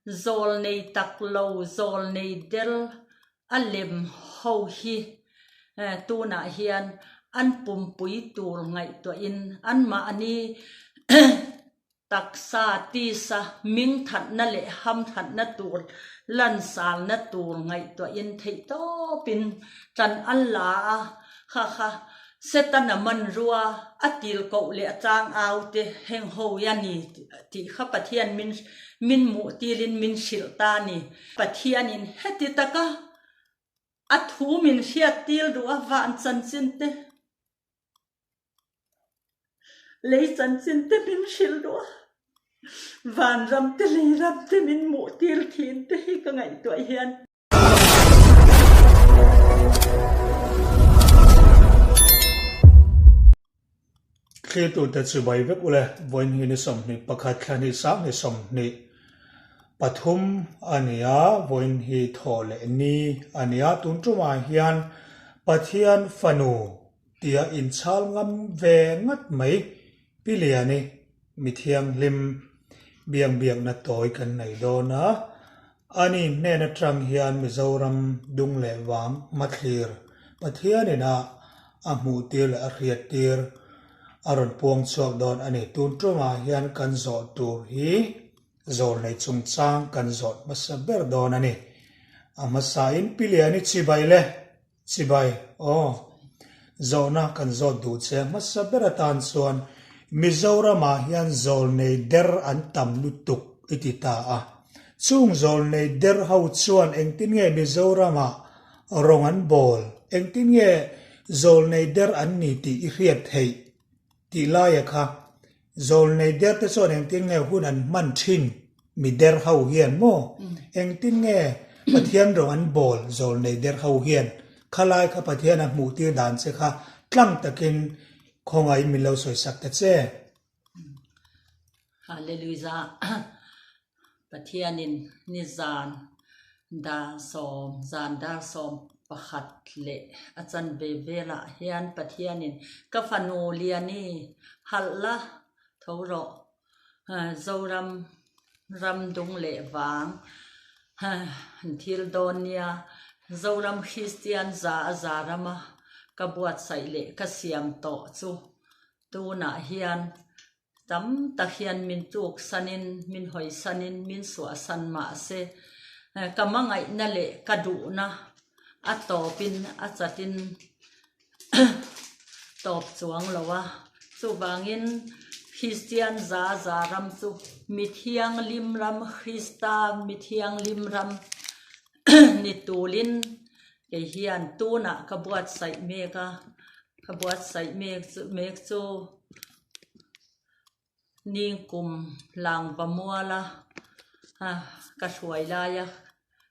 Zawlnei tak lo, zawlnei der a lem ho hi tunah hian an pumpui tur ngaihtuahin anmahni taksa tisa ming thatna leh ham thatna tur lansalna tur ngaihtuahin theihtawpin tan an la a, ha ha. Setana hmanrua a til koh leh a chang au te heng ho i a ni tih kha Pathian min min muh tilin min hrilh ta a ni. Pathianin heti taka a thu min hriat til duh a van chanchin te, lei chanchin te min hrilh duh a, vanram te leiram te min muh til thin te hi ka ngaihtuah hian. Thlirtute chu bai vek ule, vawiin hi ni 21 thla hnih sang ni 23 a ni a, vawiin hi thawh leh ni a ni a, tun tumah hian Pathian fanu tia inchhal ngam ve ngat mai Pi Liani mi thianghlim biang biakna tawi kan nei dawn a, ani hnen atang hian Mizoram dung leh vang hmathlir Pathian inah a hmuh tir leh a hriat tir a rawn puang chhuak dawn a ni. Tun tumah hian kan zawh tur hi zawlnei chungchang kan zawt hmasa ber dawn a ni. A hmasain Pi Liani chibai le. Chibai, Aw. Zawhna kan zawt duh che hmasa ber atan chuan Mizoramah hian zawlnei der an tam lutuk i ti ta a. Chung zawlnei der ho chuan engtin nge Mizoramah rawng an bawl, engtin nge zawlnei der an ni tih i hriat theih tih laia kha Zawlnei der te chuan engtin nge hun an hman thin? Mi der ho hian maw? Engtin nge Pathian rawng an bawl zawlnei der ho hian? Khalai kha Pathian a hmuh tir dan che kha tlang takin khawngaihin min lo sawisak ta che. Hallelujah Pathianin nizan dar sawm zan dar sawm pakhat leh a chanve velah hian Pathianin ka fanu Liani halh la tho rawh Zoram ram dung leh vang thil dawn nia Zoram Kristian za a za rama ka buatsaih leh ka siam tawh chu tunah hian Tam tak hian min tuk sanin, min hawi sanin, min suah san mah se, ka hmangaihna leh ka duhna a tawpin a chatin tawp chuang lo a. Chuvangin Kristian za za ram chu mi thianghlim ram, Krista mi thianghlim ram ni tulin kei hian tunah ka buatsaih mek a, ka buatsaih mek chu. Ningkum langva muala ka hruai laia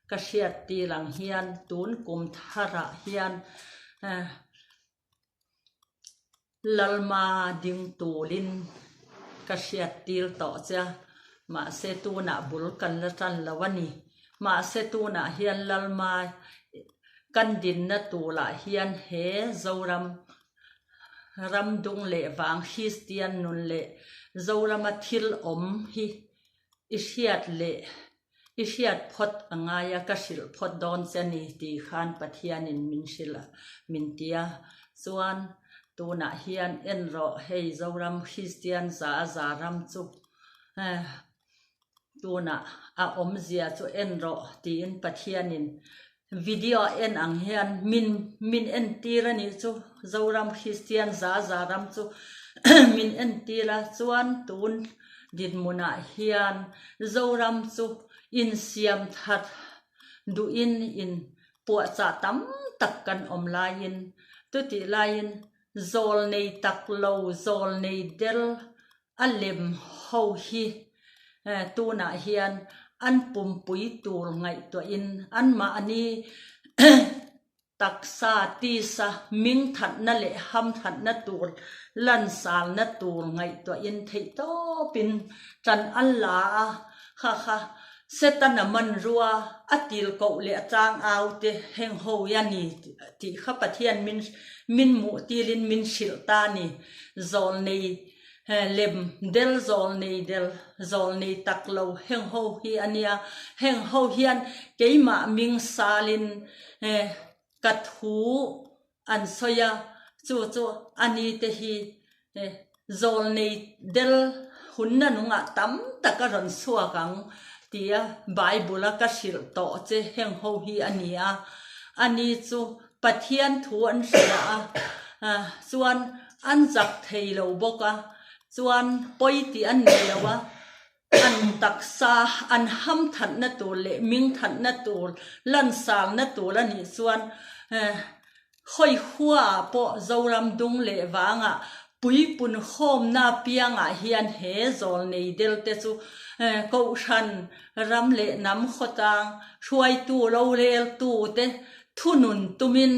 ka hriat tir ang hian tun kum tharah hian Lalma ding tulin ka hriat tir tawh che a, mahse tunah bul kan la tan lo a ni. Mahse tunah hian Lalma kan dinna tulah hian he Zoram Ramdung leh vang Kristian nun leh Zorama thil awm hi i hriat leh i hriat phawt a ngai a, ka hrilh phawt dawn che ni tih khan Pathianin min hrilh a, min ti a. Chuan tunah hian en rawh hei Zoram Kristian za a za ram chu Tunah a awmzia chu en rawh tiin Pathianin video en ang hian min min entir a nih chu Zoram Kristian za za ram chu min entir a chuan tun dinhmunah hian Zoram chu insiam that duhin in puahchah tam tak kan awm laiin chutih laiin zawlnei tak lo zawlnei der A lem ho hi tunah hian an pumpui tur ngaihtuahin anmahni taksa tisa ming thatna leh ham thatna tur lansalna tur ngaihtuahin theihtawpin tan an la a, ha ha Setana hmanrua a til koh leh a chang au te heng ho i a ni tih kha Pathian min min muh tilin min hrilh ta a ni. Zawlnei. Lem del zawl nei del zawl nei tak lo heng ho hi a nia. Heng ho hian keimah ming salin ka thu an sawi a, chu chu a ni te hi zawl nei del hunna nungah tam tak a rawn chhuak ang tia Bible a ka hrilh tawh che heng ho hi a ni a. A ni chu Pathian thu an hria a, chuan an zak thei lo bawk a, chuan pawi tih an nei lo a, an taksa an ham thatna tur leh ming thatna tur, lansangna tur a nih chuan hawi huaah pawh Zoram dung leh vangah puipun khawmna piangah hian he zawl nei del te chu Kohhran ram leh hnam khawtlang hruaitu roreltu te thunun tumin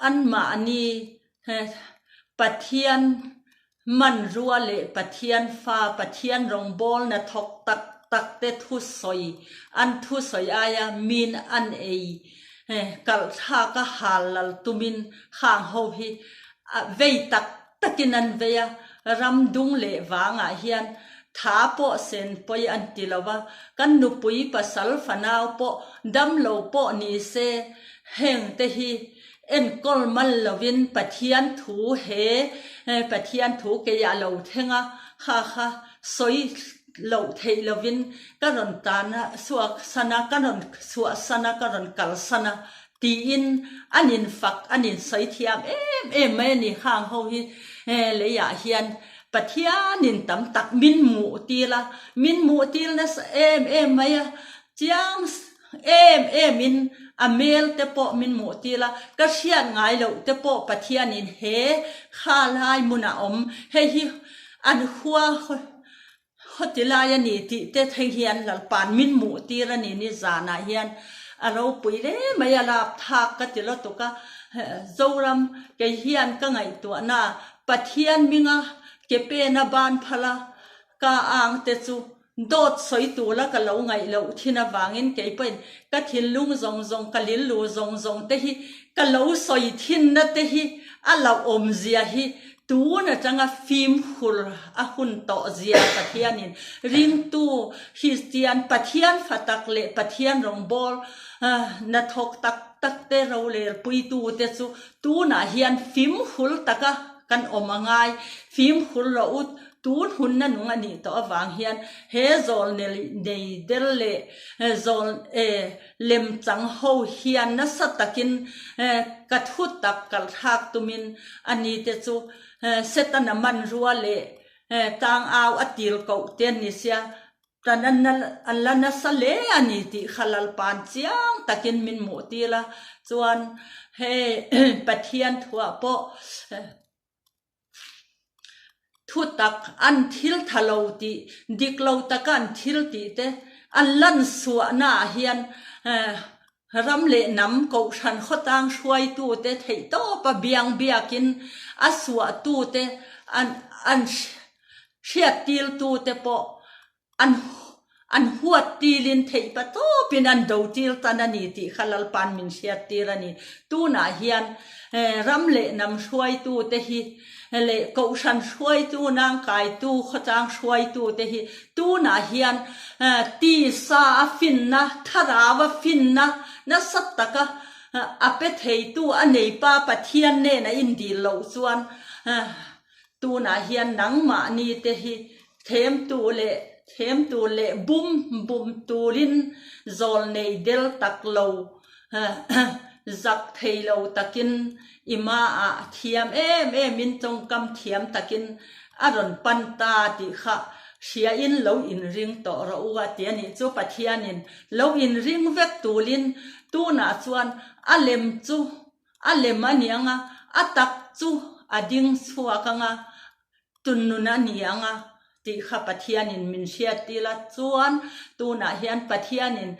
anmahni Pathian hmanrua leh Pathian fa, Pathian rawngbawlna thawk tak tak te thusawi an thusawi aia min an ei kalhthlak a hal lal tumin hang ho hi vei tak takin an vei a, ram dung leh vangah hian tha pawh sen pawi an ti lo va, kan nupui pasal fanau pawh damlo pawh ni se heng te hi enkawl mal lovin Pathian thu he Pathian thu keiah lo thleng a, kha kha sawi loh theih lovin ka rawn tan a suak san a, ka rawn chhuah san a, ka rawn kal san a tiin an infak an insawi thiam em em mai a ni. Khang ho hi leiah hian Pathianin tam tak min hmuh til a, min hmuh til nasa em em mai a, chiang Em em in a mel te pawh min hmuh tir a, ka hriat ngai loh te pawh Pathianin he kha lai hmunah awm, hei hi an hua hawti lai a ni tih te thleng hian Lalpa'n min hmuh tir a ni ni zanah hian a ropui hle mai a lap thak ka ti lutuk a, Zoram kei hian ka ngaihtuahna Pathian minga ke pena ban phal a ka ang te chu Dawt sawi tura ka lo ngaih loh thin avangin kei pawhin ka thinlung zawng zawng, ka lillu zawng zawng te hi ka lo sawi thinna te hi a hlauhawm zia hi tun atanga fimkhur a hun tawh zia Pathianin ringtu Kristian Pathian fa tak leh Pathian rawngbâwl hnathawk tak tak te rolelpuitu te chu tunah hian fimkhur taka kan awm a ngai, fimkhur rawh u. Tun hunna nung a nih tawh avang hian he zawl nei der leh zawl lem chang ho hian nasa takin ka thu tak kalthlak tumin a ni te chu Setana hmanrua leh tlangau a tir koh te an ni sia. Tan an la nasa hle a ni tih kha Lalpa'n chiang takin min hmuh tir a, chuan hei Pathian thuah pawh Thutak an thil tha lo tih, dik lo taka an thil tih te an lan suahna ah hian ram leh hnam kohhran khawtlang hruaitu te theihtawpa biang biakin a suahtu te an an hriattirtu te pawh An an huat tilin theih pa tawpin an do tir tan a ni tih kha Lalpa'n min hriat tir a ni. Tunah hian ram leh hnam hruaitute hi leh kohhran hruaitu, nangkaitu, khawtlang hruaitute hi tunah hian tisa a finna, thlarau a finna nasa taka a pe theitu a neipa Pathian nen a indil loh chuan Tunah hian nangmahni te hi themtu leh themtu leh bum bum turin zawl nei del tak lo zak thei lo takin i maah thiam em em in tawngkam thiam takin a rawn pan ta tih kha hriain lo inring tawh rawh u a ti a nih chu Pathianin lo inring vek tulin tunah chuan a lem chu A lem a ni ang a, a tak chu a ding chhuak ang a, tunnun a ni ang a tih kha Pathianin min hriattir a. Chuan tunah hian Pathianin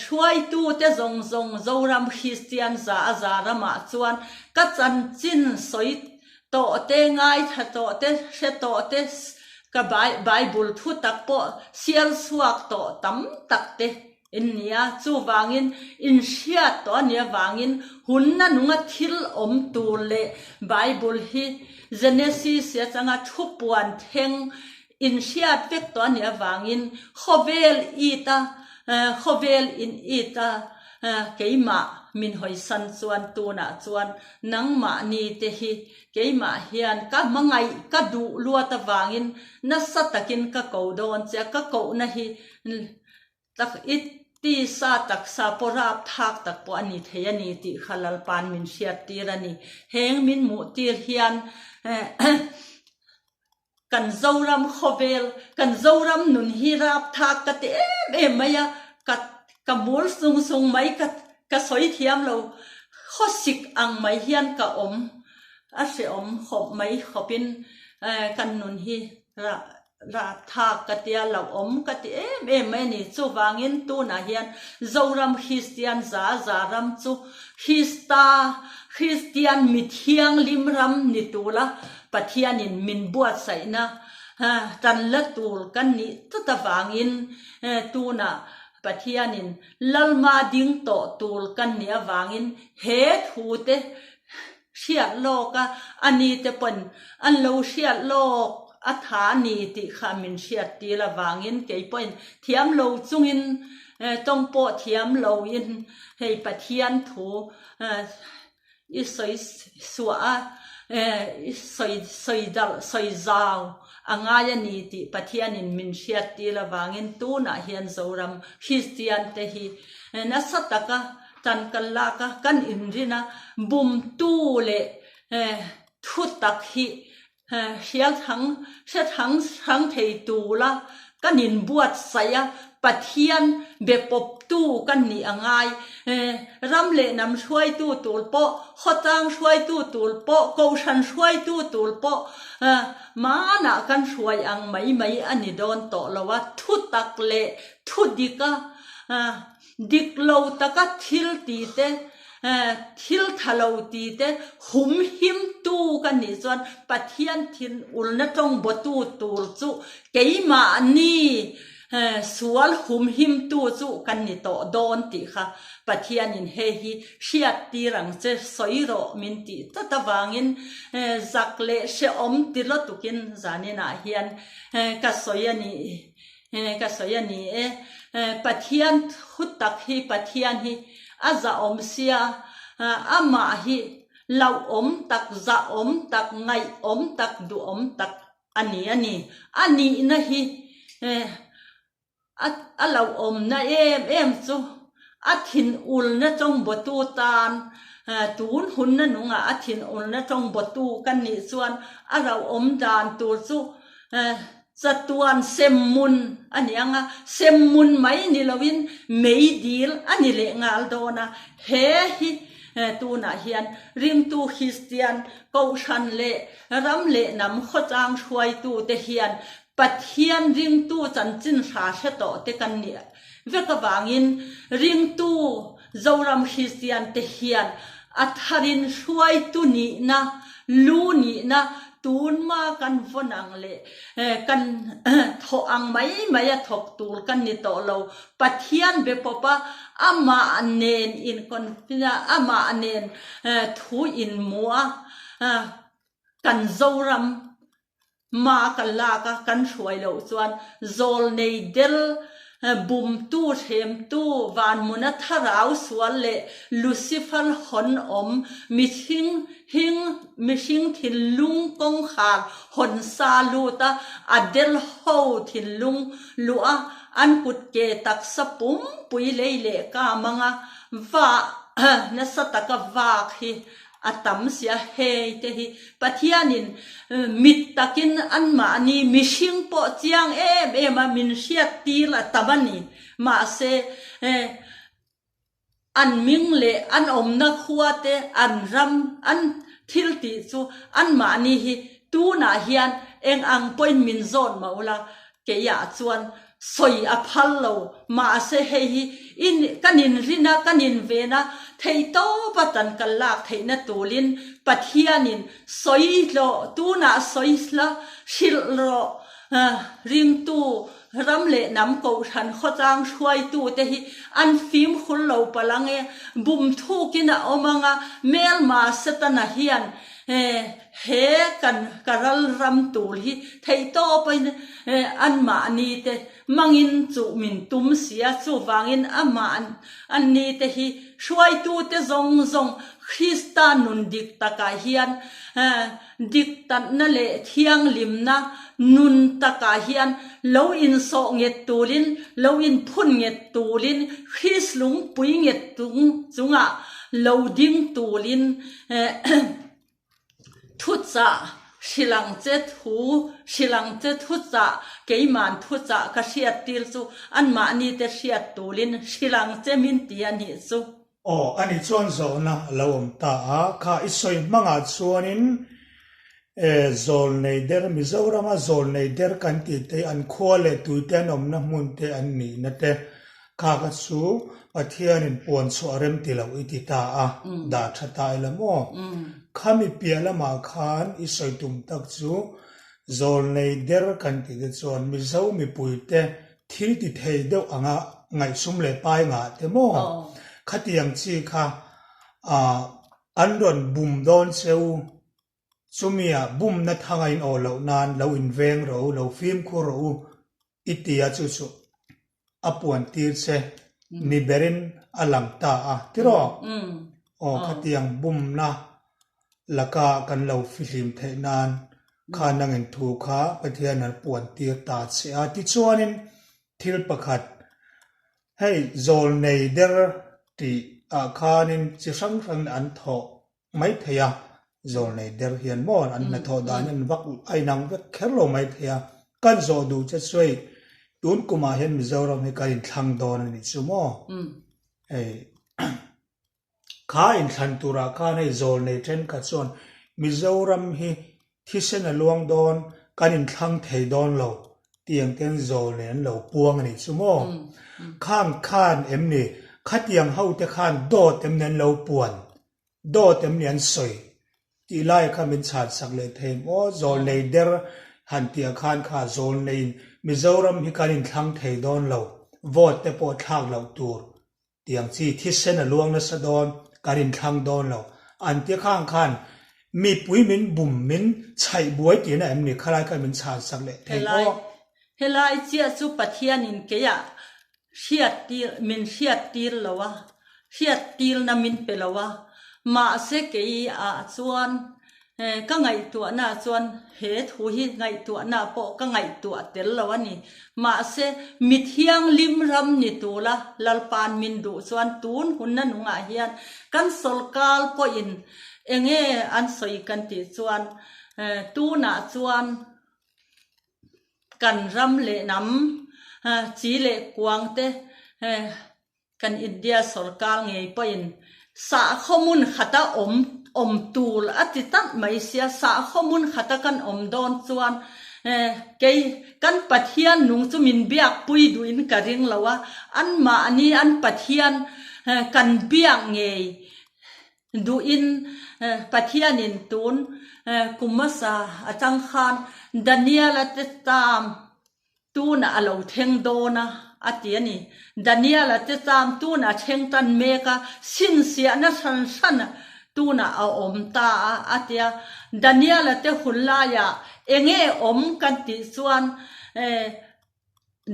hruaitute zawng zawng Zoram Kristian za a za ramah chuan ka chanchin sawi tawh te, ngaithla tawh te, hre tawh te, ka Bible thu tak pawh sial chhuak tawh tam tak te. In ni a, chuvangin inhriat tawh a nih avangin hunna nunga thil awm tur leh Bible hi Genesis atanga thu puan thleng inhriat vek tawh a nih avangin khawvel it a, khawvel in it a, keimah min hawisan chuan tunah chuan nangmahni te hi keimah hian ka hmangaih ka duh luat avangin nasa takin ka ko dawn che a, ka kohna hi Tak i tisa taksa pawh rap thak tak pawh a ni thei a ni tih kha Lalpa'n min hriat tir a ni. Heng min hmuh tir hian kan Zoram khawvel, kan Zoram nun hi rap thak ka ti em em mai a, ka ka mur sung sung mai ka ka sawi thiam lo, khawsik ang mai hian ka awm a hrehawm khawp mai khawpin kan nun hi Rahtha ka tia lo awm ka ti em em mai a ni. Chuvangin tunah hian Zoram Kristian za za ram chu Krista, Kristian mi thianghlim ram ni tura Pathianin min buatsaihna tan la tur kan nih tlat avangin tunah Pathianin Lalma ding tawh tur kan nih avangin he thu te Hriat lawk a, a ni te pawn an lo hriat lawk a tha a ni tih kha min hriat tir avangin kei pawhin thiam lo chungin tawng pawh thiam loin hei Pathian thu i sawi suah a, i sawi sawi darh sawi zau a ngai a ni tih Pathianin min hriat tir avangin tunah hian Zoram Kristian te hi nasa taka Tan kan lak a, kan inrin a, bumtu leh thu tak hi hrial thang, hre thang hrang thei tura kan inbuatsaih a, Pathian be pawptu kan nih a ngai. Ram leh hnam hruaitu tur pawh, khawtlang hruaitu tur pawh, kohhran hruaitu tur pawh manah kan hruai ang mai mai a ni dawn tawh lo a, thu tak leh thu dika Dik lo taka thil ti te, thil tha lo ti te hum him tu ka nih chuan Pathian thin ulna tawng bawtu tur chu keimahni sual hum him tu chu kan ni tawh dawn tih kha Pathianin hei hi hriat tir ang che sawi rawh min tih tlat avangin zak leh hrehawm ti lawtukin zaninah hian ka sawi a nih. He ka sawi a ni e. Pathian thu tak hi Pathian hi a zahawm sia, amah hi hlauhawm tak, zahawm tak, ngaihawm tak, duhawm tak a ni a ni. A nihna hi a hlauhawmna em em chu a thinulna chawngbawtu tan tun hunna nungah a thinulna chawngbawtu kan nih chuan a hlauhawm dan tur chu Chatuan semmun a ni ang a, semmun mai ni loin meidil a ni leh ngal dawn a, he hi tunah hian ringtu Kristian, Kohhran leh ram leh hnam khawchang hruaitute hian Pathian ringtu chanchin hra hre tawh te kan nih vek avangin ringtu Zoram Kristian te hian a tharin hruaitu nihna, lu nihna tunma kan vawn ang leh kan thawh ang mai mai a thawk tur kan ni tawh lo. Pathian be pawp a, amah nen inconfident a, amah nen thu inhmu a, kan Zoram Hma kan lak a, kan hruai loh chuan zawlnei del, bumtu, hremtu, vanhmuna thlarau sual leh Lucifer hawn awm, mihring hing, mihring thinlung kawngkhar hawn sa lut a, a del ho thinlung luh a, an kut ke taksa pumpui lei leh kam anga va nasa taka vak hi A tam sia hei te hi Pathianin mit takin anmahni mihring pawh chiang em em a min hriat tir a tam a ni. Mahse an ming leh an awmna khua te an ram an thil tih chu anmahni hi tunah hian eng ang pawhin min zawt mah ula Keiah chuan sawi a phal lo, mahse hei hi in kan inrin a, kan inven a, theihtawp a tan kan lak theihna tulin Pathianin sawi hlawh, tunah sawi hla hrilh rawh, ringtu. Ram leh hnam kohhran khawchang hruaitute hi an fimkhur lo palh ang e, bum thukin a awm ang a, hmelma Setana hian he kan ka ral ram tur hi theihtawpin anmahni te hmangin chuh min tum si a, chuvangin amah anni te hi hruaitute zawng zawng Krista nun dik takah hian Dik tatna leh thianghlimna nun takah hian lo insawh nget turin, lo inphun nget turin, Christ lungpui nget tung chungah lo ding turin thuchah hrilh ang che thu hrilh ang che thuchah keiman thuchah ka hriat tir chu anmahni te hriat turin hrilh ang che min ti a nih chu. Aw, ani chuan zawhna a lo awm ta a, kha i sawi hmangah chuanin e zawlnei der, Mizorama zawlnei der kan tih te an khua leh tuite an awmna hmun te an nihna te kha kha chu Pathianin puan chhuah a rem ti loh i ti ta a, dah tha ta ila maw? Khami piah lamah khan i sawi tum tak chu zawlnei der kan tih te chuan Mizo mipuite Thil ti thei deuh anga ngaihsum leh pai ngah te maw? Khatiang chi kha an rawn bum dawn che u. Chumia bumna thanga in awh loh nan lo inveng rawh u, lo fimkhur rawh u i ti a chu chu a puan tir che ni berin a lang ta a tiraw? Aw khatiang bumna laka kan lo fihlim theih nan kha nangin thu kha Pathian an puan tir ta che a. Tichuanin thil pakhat, hei zawl nei der tih ah khanin chi hrang hrangin an thawh mai thei a, zawl nei der hian maw an hnathawh dan hi an vak a inang vek kher lo mai thei a. Kan zawh duh che chu hei tun kumah hian Mizoram hi kan inthlang dawn a nih chu maw? Hei. Kha inthlan turah khan hei zawl nei thenkhat chuan Mizoram hi thisen a luang dawn, kan inthlang thei dawn lo tiang ten zawl nei an lo puang a nih chu maw? Khang khan em ni? Khatiang ho te khan dawt em ni an lo puan? Dawt em ni an sawi? Tih lai kha min chhan sak leh thei maw? Zawl nei der han tih ah khan kha zawl neiin Mizoram hi kan inthlang thei dawn lo, vote te pawh thlak loh tur Tiang chi thisen a luang nasa dawn, kan inthlang dawn lo. An ti khang khan mipui min bum min chhaih buai tihna em ni? Khalai khan min chhan sak leh thei Helai aw. Helai chiah chu Pathianin keiah hriat tir min hriat tir lo a, hriat tirna min pe lo a. Mahse kei ah chuan Ka ngaihtuahna chuan he thu hi ngaihtuahna pawh ka ngaihtuah tel lo a ni. Mahse, mi thianghlim ram ni tura Lalpa'n min duh chuan tun hunna nungah hian kan sawrkar pawhin enge an sawi kan tih chuan tunah chuan kan ram leh hnam chi leh kuang te Kan India sorkar ngei pawhin sahkhaw hmun khata awm awm tur a ti tak mai sia, sahkhaw hmun khata kan awm dawn chuan kei kan Pathian nung chu min biakpui duhin ka ring lo a, anmahni an Pathian kan biak ngei duhin Pathianin tun kum hmasa atang khan Daniel-a te tam Tunah a lo thleng dawn a, a ti a ni. Daniel-a te cham tunah a thleng tan mek a, sinsiahna hran hran tunah a awm ta a, a ti a. Daniel-a te hun laiah eng nge awm kan tih chuan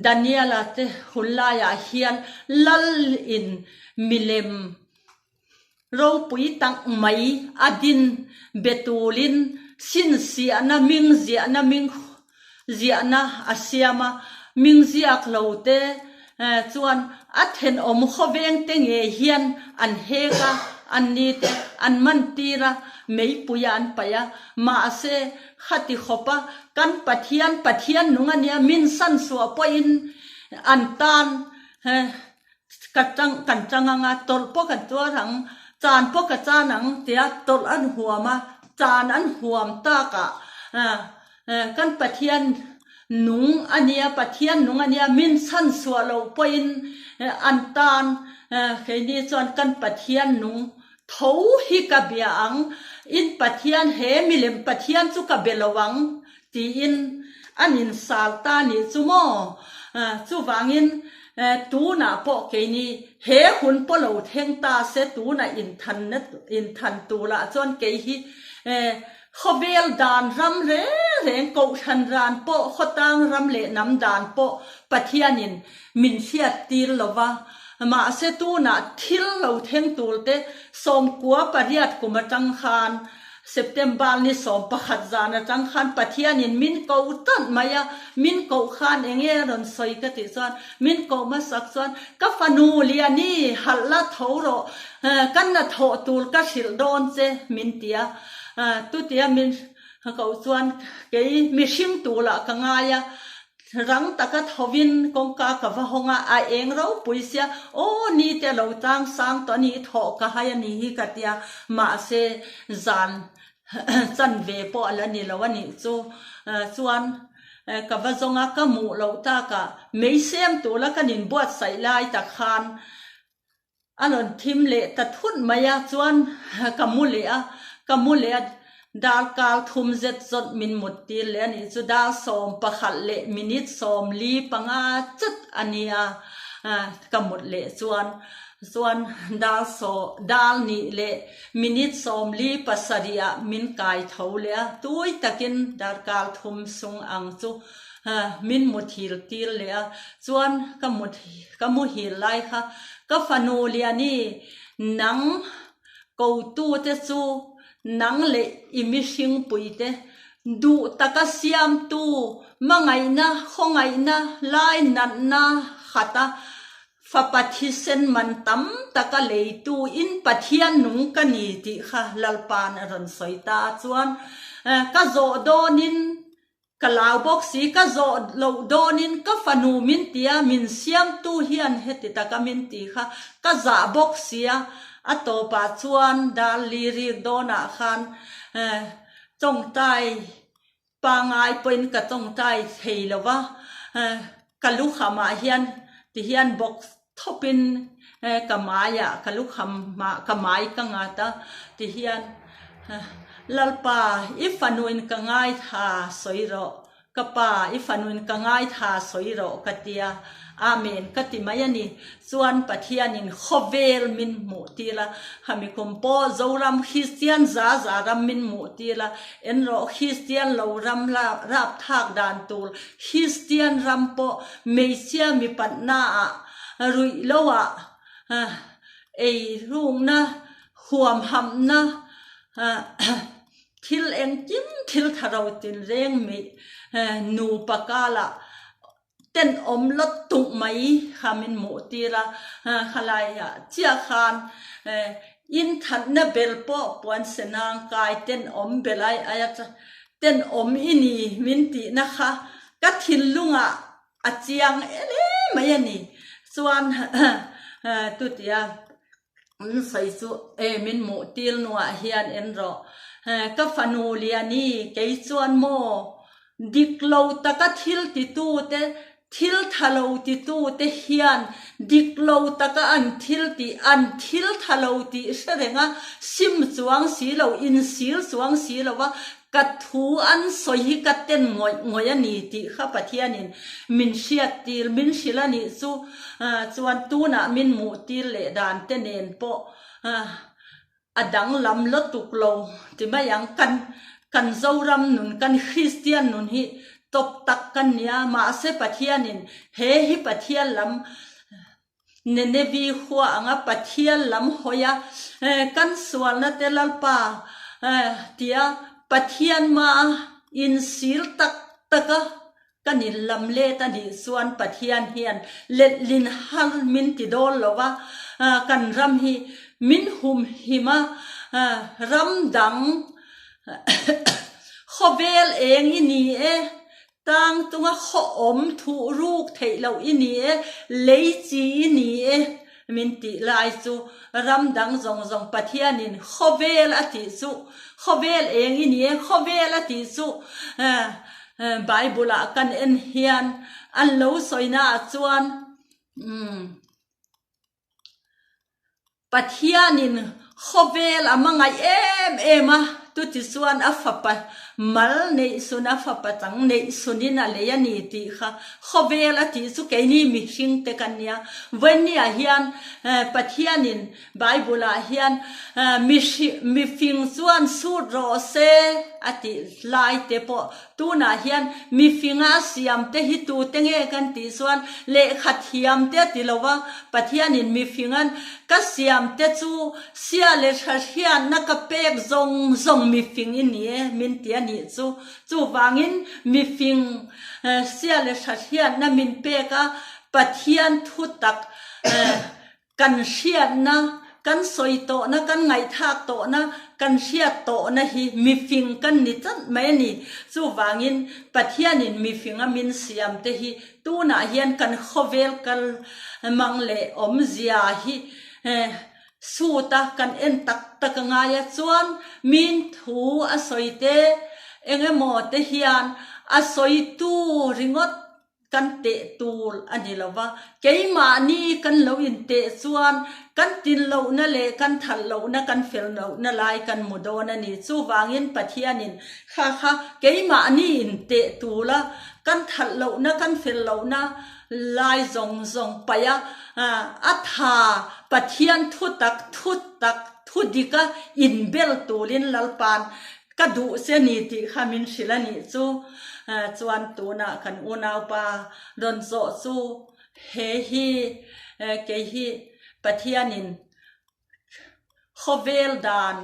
Daniel-a te hun laiah hian lal in milem ropui tak mai a din be tulin sinsiahna ming ziahna ming ziahna a siam a, ming ziak lo te chuan a thenawm khawveng te ngei hian an hek a, an ni te an man tir a, meipui a an paih a, mahse khati khawp a kan Pathian Pathian nung a nia min sansuah pawhin an tan Ka tang kan tang anga tawrh pawh kan tuar ang, chan pawh ka chan ang tia tawrh an huam a, chan an huam takah kan Pathian nung a nia, Pathian nung a nia min chhan chhuah loh pawhin an tan keini chuan kan Pathian nung tho hi ka bia ang, in Pathian he milem Pathian chu ka be lo ang tiin an insal ta nih chu maw? Chuvangin tunah pawh keini he hun pawh lo thleng ta se tunah inthanna inthan turah chuan kei hi khawvel dan ram reng reng kohhran ran pawh khawtang ram leh hnam dan pawh Pathianin min hriat tir lo va, mahse tunah thil lo thleng tur te 98 kum atang khan September ni 11 zan atang khan Pathianin min ko tan mai a, min koh khan eng nge a rawn sawi ka tih chuan min koh hmasak chuan ka fanu Liani halh la tho rawh ka na thawh tur ka hrilh dawn che min ti a, chutia min koh chuan kei mihring tur lah ka ngai a, Rang taka thovin kawngka ka va hawng a, a eng ropui sia, aw ni te lo tlang sang tawh a ni, thawh ka hai a ni hi ka tia, mahse zan chan ve pawh a la ni lo a nih chu. Chuan ka va zawng a, ka hmuh loh takah mei sem tura kan inbuatsaih lai tak khan A rawn thim leh ta thut mai a, chuan ka mu leh a, ka mu leh a, darkar thum zet zawt min mut tir leh a nih chu, dar 11 leh minute 45 chat a nia ka mut leh chuan, chuan dar saw dar nih leh minute 47 ah min kai tho leh a, tui takin darkar thum sung ang chu min muthil tir leh a, chuan ka mut. Ka muhil lai kha ka fanu Liani, nang kotute chu nang leh i mihringpuite duh taka siamtu hmangaihna, khawngaihna, lainatna khata fapa thisen man tam taka leitu in Pathian nung ka ni tih kha Lalpa'n a rawn sawi ta a chuan ka zawh dawnin Ka lau bawk si, ka zawh loh dawnin ka fanu min ti a, min siamtu hian heti taka min ti kha ka zah bawk si a, a tawpah chuan dar li rik dawnah khan tawngtai pangai pawhin ka tawngtai thei lo va, ka lukhamah hian tihian bawk thawpin ka maiah ka lukhamah ka mai ka ngat a tihian Lalpa i fanuin ka ngaitha sawi rawh ka pa i fanuin ka ngaitha sawi rawh ka tia Amen ka ti mai a ni chuan Pathianin khawvel min hmuh tir a khami kum pawh Zoram Kristian za za ram min hmuh tir a en rawh Kristian lo ram rapthlak dan tur Kristian ram pawh Hmeichhia mi patnaah ruih loah ei rukna, huamhamna, thil engkim thil tha ro tinreng mi nupa kalah tenawm lawt tuk mai kha min hmuh tir a, khalaiah chiah khan inthatna ber pawh puan senang kai tenawm ber ai aia tenawm i ni min tihna kha ka thinlungah a chiang em em mai a ni. Chuan chutia an sawi chu e min hmuh tir hnuah hian en rawh ka fanu Liani kei chuan maw dik lo taka thil titute thil tha lo titute hian dik lo taka an thil tih an thil tha lo tih hre reng a sim chuang si lo insil chuang si lo va Ka thu an sawi hi ka ten ngawih ngawih a ni tih kha Pathianin min hriat tir, min hrilh a nih chu chuan tunah min hmuh tir leh dan te nen pawh a danglam lutuk lo ti mai ang. Kan kan Zoram nun, kan Kristian nun hi tawp tak kan nia, mahse Pathianin he hi Pathian lam Ninevi khua anga Pathian lam hawi a, kan sualna te Lalpa tia Pathian ma insil tak tak a kan inlam let a nih chuan Pathian hian letlin har min ti dawn lo va, kan ram hi min humhim a, ram dang khawvel eng i ni e. Tang tunga khawawm thuh ruk theih loh i ni e, lei chi i ni e min tih lai chu ram dang zawng zawng Pathianin khawvel a tih chu khawvel eng i ni e, khawvel a tih chu Bible ah kan en hian an lo sawina ah chuan umm Pathianin. Khawvel a hmangaih em em a, chutichuan a fapa mal neih sun, a fapa chang neih sunin a lei a ni tih kha khawvel a tih chu keini mihring te kan nia. Vawinia hian Pathianin Bible-ah hian mifing chuan sut rawh se a tih lai te pawh tunah hian mifinga a siam te hi tute nge kan tih chuan lehkha thiam te a ti lo va, Pathianin mifingan ka siam te chu sia leh tha hriatna ka pek zawng zawng mifing i ni e min ti a nih chu. Chuvangin mifing sia leh tha hriatna min pek a, Pathian thutak Kan hriatna, kan sawi tawhna, kan ngaihthlak tawhna, kan hriat tawhna hi mifing kan ni tlat mai a ni. Chuvangin Pathianin mifinga min siam te hi tunah hian kan khawvel kal mang leh awmzia hi suta kan en tak tak a ngai a. Chuan min thu a sawi te eng emaw te hian a sawitu ringawt Kan teh tur a ni lo va, keimahni kan lo inteh chuan kan tin lohna leh kan that lohna, kan fel lohna lai kan mu dawn a ni. Chuvangin Pathianin kha kha keimahni inteh tura kan that lohna, kan fel lohna lai zawng zawng paih a, a tha Pathian thutak, thutak, thudika inbel turin Lalpa'n Ka duh che ni tih kha min hrilh a nih chu. Chuan tunah kan unaupa rawn zawh chu he hi kei hi Pathianin khawvel dan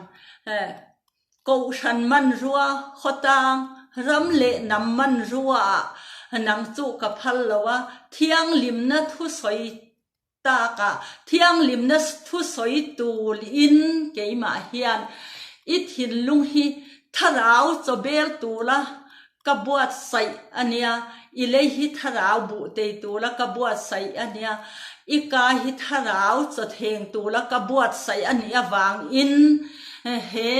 kohhran hmanrua khawtang ram leh hnam hmanrua ah nang chu ka phal lo a, thianghlimna thusawi Takah thianghlimna thusawi tulin keimah hian i thinlung hi thlarau chawbel tula ka buatsaih a nia, i lei hi thlarau buhtei tula ka buatsaih a nia, i ka hi thlarau chawtheng tula ka buatsaih a nih avangin he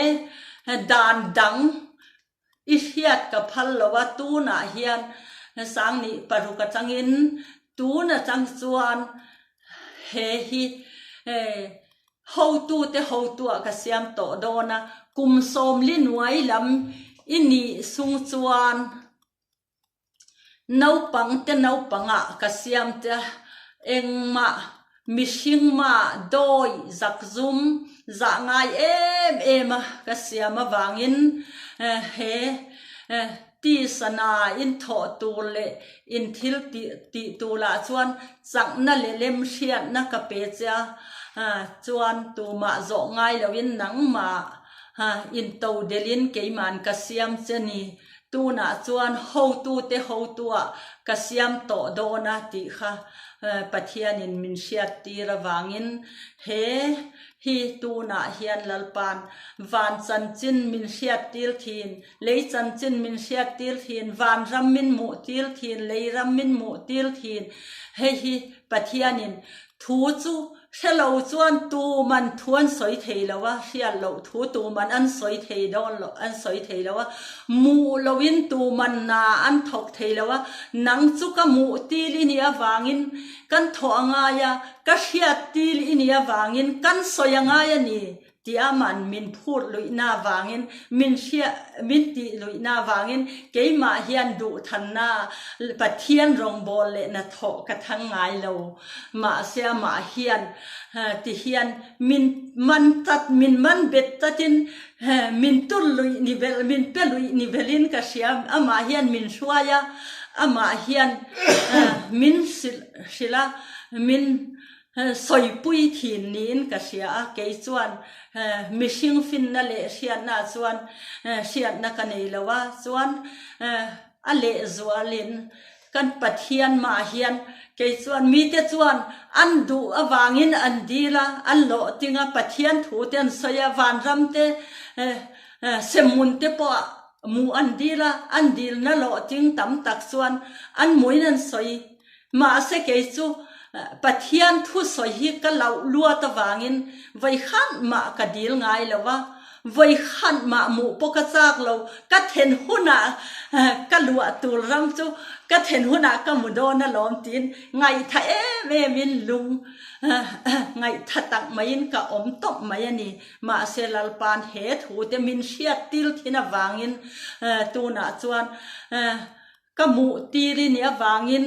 dan dang I hriat ka phal lo a, tunah hian Sangni paruk atangin tun atang chuan he hi hotute hotuah ka siam tawh dawn a, kum sawmli nuai lam i nih sung chuan Naupang te naupangah ka siam te engmah mihring mah dawi zakzum zah ngai em em a ka siam avangin he tisana in thawh tur leh in thil tih tih turah chuan chakna leh lem hriatna ka pe che a, chuan tumah zawh ngai loin nangmah into delhin keiman ka siam che ni. Tunah chuan hotute hotuah ka siam tawh dawn a tih kha Pathianin min hriattir avangin he hi tunah hian Lalpa'n van chanchin min hriattir thin, lei chanchin min hriattir thin, van ram min hmuhtir thin, lei ram min hmuhtir thin. Hei hi Pathianin thu chu Hre lo chuan tuman thu an sawi thei lo a, hriat loh thu tuman an sawi thei dawn lo, an sawi thei lo a, muh loin tuman na an thawk thei lo a, nang chu ka muh til i nih avangin kan thawh a ngai a, ka hriat til i nih avangin kan sawi a ngai a ni tih aman min phut luihna avangin, min hria, min tih luihna avangin keimah hian duhthanna Pathian rawngbâwl leh hnathawh ka thang ngai lo. Mahse amah hian ti hian min man tlat, min man bet tlatin min tur luih ni belh, min pe luih ni belhin ka hria. Amah hian min hruai a, amah hian min hrilh hrilh a, min Sawipui thin niin ka hria a, kei chuan mihring finna leh hriatna chuan hriatna ka nei lo a, chuan a lehzualin kan Pathian mah hian kei chuan mite chuan an duh avangin an dil a, an lawh ting a, Pathian thu te an sawi a, vanram te semhmun te pawh hmuh an dil a, an dilna lawh ting tam tak chuan an hmuin an sawi. Mahse kei chu Pathian thusawi hi ka loh luat avangin vawikhat mah ka dil ngai lo a. Vawi khat mah hmuh pawh ka chak lo, ka then hunah ka luah tur ram chu ka then hunah ka hmu dawn alawm tiin ngaihtha em em in lung ngaihtha tak maiin ka awm tawp mai a ni. Mahse Lalpa'n he thu te min hriat til thin avangin tunah chuan ka hmuh tir i nih avangin,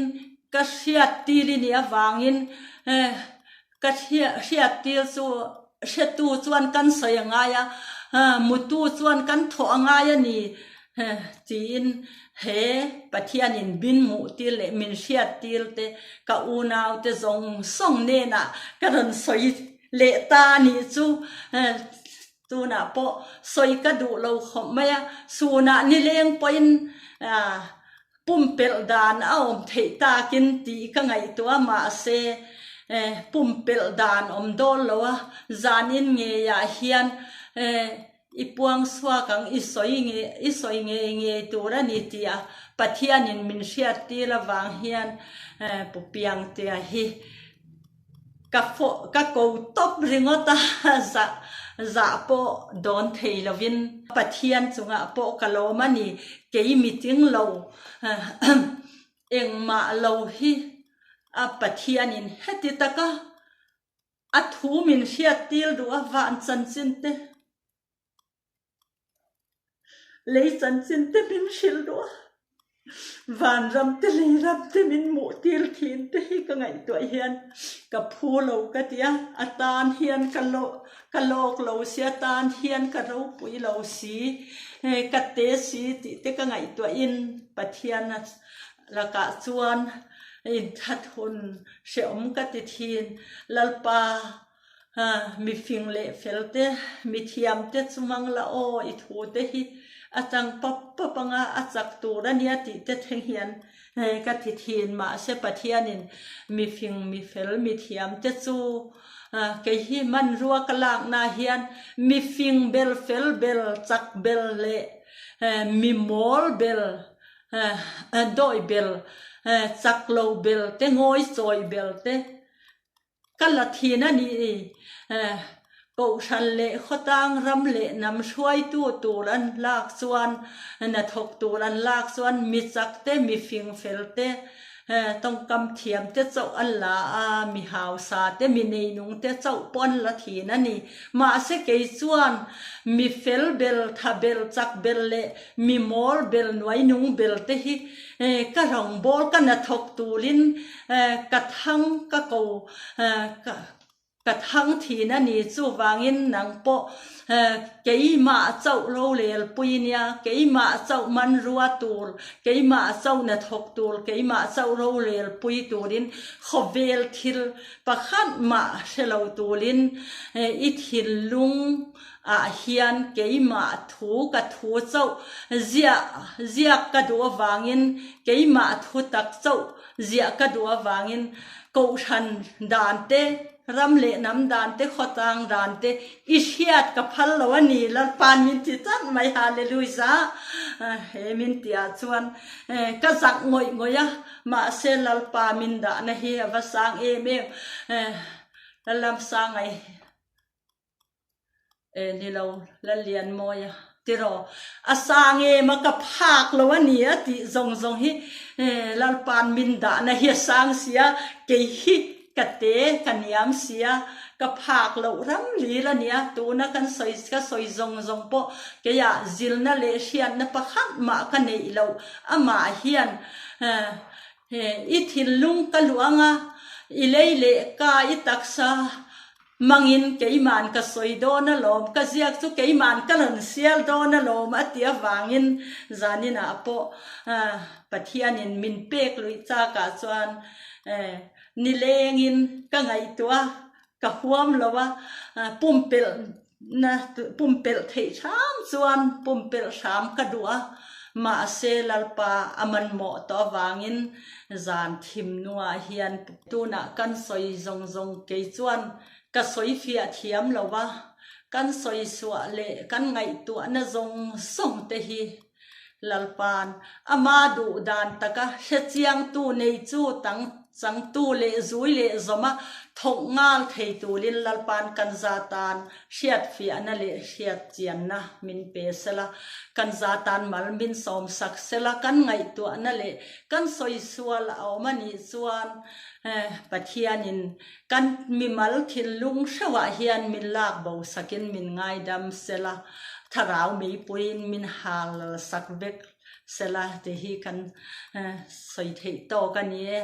ka hriat tir i nih avangin ka hriat tir chu hretu chuan kan sawi a ngai a, mutu chuan kan thawh a ngai a ni tiin he Pathianin min hmuh tir leh min hriat tir te ka unaute zawng zawng nenah ka rawn sawi leh ta a nih chu. Tunah pawh sawi ka duh lo khawp mai a, sunah nileng pawhin pumpelh dan a awm theih takin tih ka ngaihtuah a, mahse pumpelh dan awm dawn lo a, zanin ngeiah hian i puang chhuak ang, i sawi nge i sawi ngei ngei tur a ni tih a Pathianin min hriattir avang hian Pu Piangtea hi Ka fawh ka ko tawp ringawt a, zah zah pawh dawn thei lovin Pathian chungah pawh ka lawm a ni, kei miting lo engmah lo hi a Pathianin heti taka a thu min hriat tir duh a van chanchin te. Lei chanchin te min hrilh duh a, vanram te lei ram te min hmuh tir thin te hi ka ngaihtuah hian ka phu lo ka ti a, a tan hian ka ka lawk lo si, a tan hian ka ropui lo si, ka te si tih te ka ngaihtuahin Pathian lakah chuan inthathun hrehawm ka ti thin, Lalpa. Mi fing leh fel te, mi thiam te chu mang la aw, i thu te hi a chang pap pap anga a chak tur a nia tih te thleng hian ka ti thin. Mahse Pathianin mi fing, mi fel, mi thiam te chu kei hi hmanrua ka lakna hian mi fing bel, fel bel, chak bel leh mi mawl bel, dawi bel, chak lo bel te, ngawi chawi bel te, Ka la thin a ni i, Kohhran leh khawtang ram leh hnam hruaitu tur an lak chuan, hnathawk tur an lak chuan mi chak te, mi fing fel te, tawngkam thiam te chauh an la a, mi hausa te, mi neinung te chauh pawh an la thin a ni. Mahse kei chuan mi fel bel, tha bel, chak bel leh mi mawl bel, nuainung bel te hi ka rawngbâwl ka hnathawk turin Ka thang ka ko ka thang thin a ni chuvangin nang pawh keimah chauh rolel pui nia, keimah chauh manrua tur, keimah chauh hnathawk tur, keimah chauh rolel pui turin khawvel thil pakhat mah hre lo turin i thinlung ah hian keimah thu ka thu chauh ziah ziak ka duh avangin keimah thu tak chauh ziah ka duh avangin kohhran dan te, ram leh hnam dan te, khawtlang dan te i hriat ka phal lo a ni, Lalpa'n min ti tlat mai, Hallelujah! He min tihah chuan ka zak ngawih ngawih a, mahse Lalpa min dahna hi a va sang em em, Lallamsangai. E ni lo, Lallianmawia tiraw a sang em a, ka phak lo a ni a tih zawng zawng hi Lalpa'n min dahna hi a sang sia, kei hi ka te ka niam sia, ka phak loh ram lil a nia, tuna kan sawi ka sawi zawng zawng pawh keiah zilna leh hriatna pakhat mah ka neih loh amah hian i thinlung ka luang a, i lei leh ka i taksa Mangin keima'n ka sawi dawn alawm, ka ziak chu keima'n ka rawn sial dawn alawm a ti avangin zaninah pawh Pathianin min pek luih chakah chuan nilengin ka ngaihtuah a, ka huam lo a, pumpelh na pumpelh theih hram chuan pumpelh hram ka duh a, mahse Lalpa a manmawh tawh avangin zan thim hnuah hian Tunah kan sawi zawng zawng kei chuan ka sawi fiah thiam lo a, kan sawi suah leh kan ngaihtuahna zawng zawng te hi. Lalpa'n ama duh dan taka hrechiangtu nei chu tang changtu leh zui leh zawma thawk nghal thei tulin Lalpa'n kan za tan hriatfiahna leh hriatchianna min pe sela, kan za tan mal min sawmsak sela, kan ngaihtuahna leh kan sawisual a awm a nih chuan Pathianin kan mimal thinlung hreuhah hian min lak bo sakin min ngaidam sela, thlarau meipuiin min hal sak vek sela tih hi kan sawi theih tawk a ni e.